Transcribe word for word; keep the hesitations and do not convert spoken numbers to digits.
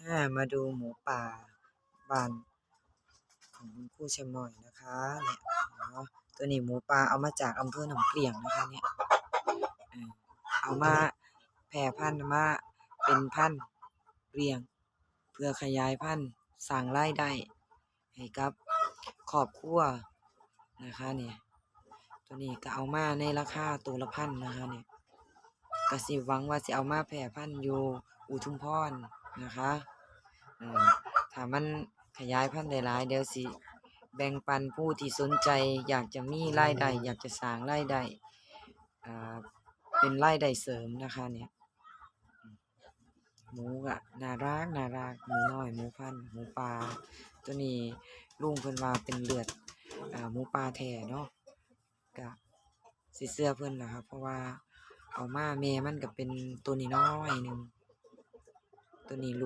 อ่า มาดูหมูป่าบ้านของคุณครูชะม่อยนะคะ เนี่ย เนาะ ตัวนี้หมูป่าเอามาจากอำเภอหนองเกลี้ยงนะคะ เนี่ย เอ่อ เอามาแพร่พันธุ์ มาเป็นพันธุ์เลี้ยง เพื่อขยายพันธุ์ สร้างรายได้ให้กับครอบครัวนะคะ เนี่ย ตัวนี้ก็เอามาในราคาตัวละพันนะคะ เนี่ย ก็สิหวังว่าสิเอามาแพร่พันธุ์อยู่อุทุมพรนะคะ เอ่อ ถ้ามันขยายพันธุ์ได้หลาย เดี๋ยวสิแบ่งปันผู้ที่สนใจ อยากจะมีรายได้ อยากจะสร้างรายได้ อ่า เป็นรายได้เสริมนะคะ เนี่ย หมูก็น่ารัก น่ารัก หมูน้อย หมูพันธุ์ หมูป่า ตัวนี้ลุงเพิ่นว่าเป็นเลือด อ่า หมูป่าแท้เนาะ ก็สิเชื่อเพิ่นล่ะครับ เพราะว่าเอามาแม่มันก็เป็นตัวน้อยๆหนึ่ง ตัวนี้ลูก